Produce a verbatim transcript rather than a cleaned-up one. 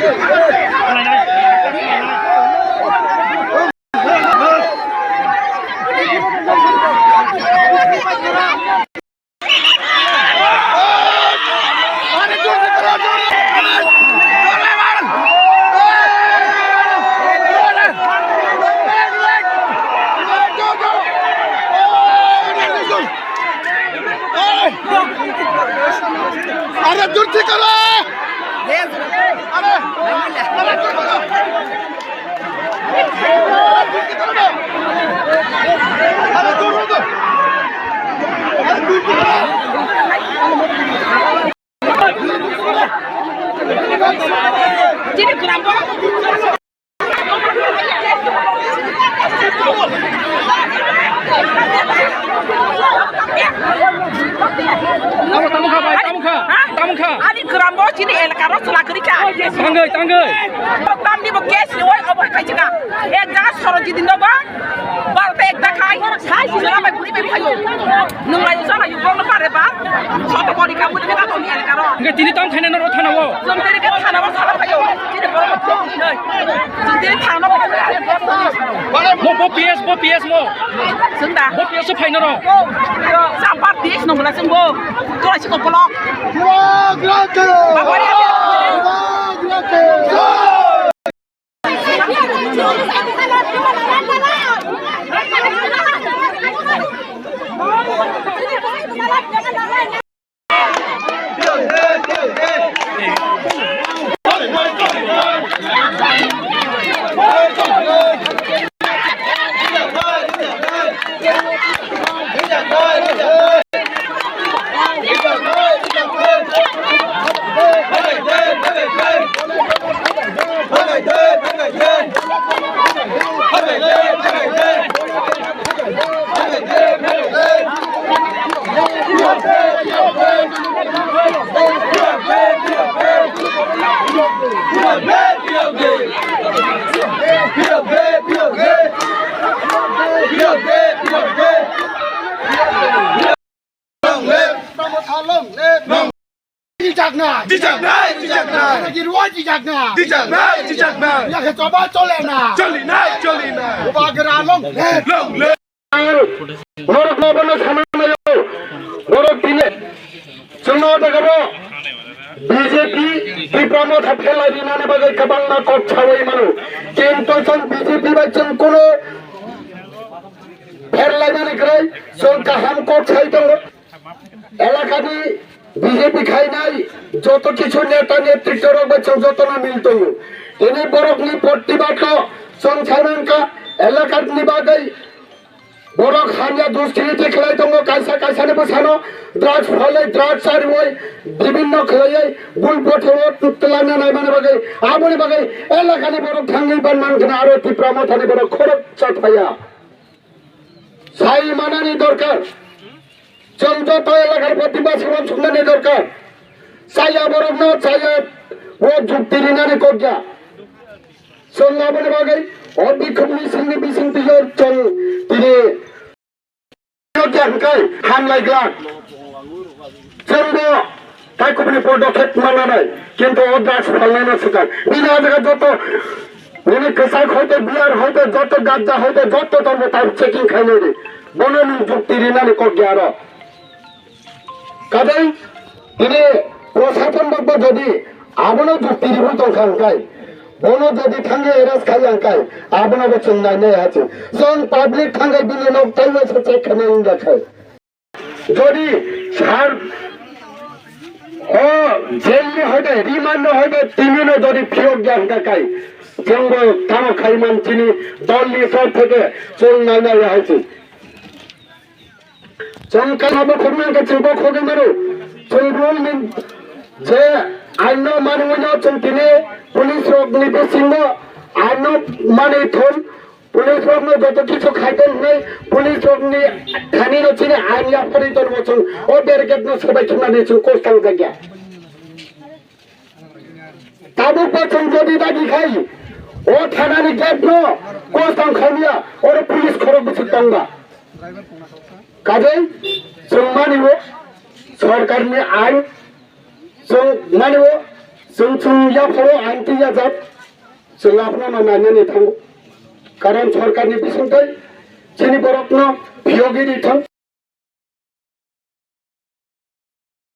अरे दूर से करो। अरे, अरे दूर से करो ना। अरे दूर हो तो। अरे दूर से करो। Tamo, tamo kha, bai, tamo kha, tamo kha. Ani gram bo chini elaka ro chwla kwrwi kha. Tangwi, tangwi. Tamni bo case ni wai obo khai chika. Ek jaga Sorojit no ba. Bal te ekta khai. Jora bai buri bai phayo. Nung layo jora yu bol no pare ba. Soto bori ka buri ka to ni elaka ro. Hingke tini tam khaina no ro thana o. Jom teri ke thana o sala phayo. Tini bol ko nei. Jom teri thana o. Bo, bo P S, bo P S mo. Sunda. Bo P S o phaina ro. Sa party no bula sung bo. To si ko polok. Demokrasi! Baba ya. Demokrasi! Long live! Long live! Long live! Long live! Dijaknai! Dijaknai! Dijaknai! Dijaknai! Dijaknai! Dijaknai! Dijaknai! Yakhe choba chole na! Choli nai! Choli nai! Bubagra long live! Long live! Norok no bono sana nayo. Norok tine. Chwngno jaga bo B J P Tipra Motha phelai rinani bagwi kwbangma kok sawi mano. Kintu chwng B J P bai chwng kuno pherlainani kwrwi chwng kaham kok sai tongo. Elakani B J P khainai joto kichu neta netrito rok bai chwng jotono mil tongo. Tini borokni protibad no chwng sai mankha elakani bagwi. Borok hamya duskriti khlai tongo, kaisa kaisani bwsano drugs phalwi, drugs chariwi, bibinno khlaiwi bul bothoro twlangna naimani bagwi, aboni bagwi elakani borok thangwi ban mankha aro Tipra Mothani borok khorok chathaya. Sai manani dorkar. Chwng joto elakar protibad samung swngnani dorkar. Chaya borokno chaya o jukti rinani kokya. Chwng aboni bagwi o bikhobni singni bisingtwi chwng tini hamlai glak. Chwngbo Taikubni podokep mananai, kintu o drugs phalnaino swkang. Bini o jaga joto, bini kwchak hoite, beer hoite, joto ganja hoite, joto tongo, tar checking khainai di. Bono nwng jukti rinani kok ya aro. Kadai, bini prosason rokbo jodi abono jukti riwi tongkha hwnkhe, bono jodi thangwi arrest khai ya hwnkhe, abono bo chwng nainai ha chwng. Chwng public thangwi bini nok taiwi se check khainai wngya khai. Jodi sir o jail ni hoide, remand ni hoide, tini no jodi phiyok ya hwnkha khai, chwngbo tamo khai man chini dol ni sor theke chwng naina ya hai se. Chwng kha bo khogwi mankha, chwng bo khogwi mano. Chwng rule ni je ain no manwi no chwng tini police rok ni bisingo ain no manwi thon. Police rokno joto kichu khaikhe hwnwi police rokni thani no chini ain yapharwi tongo chwng o barricade no swbai thumnani chwng kos tangjakya. Tabuk bo chwng jodi dagi khai o thanani gate no kos tang khaimya oro police khorok bwswk tongba. Kajai chwng mani o sorkarni ain Chwng mani o Chwng chwng yapharo ain twi yajak, chwng abono no nainani thango. Karon sorkarni bisingtwi chini borokno phiyogwi ri thang.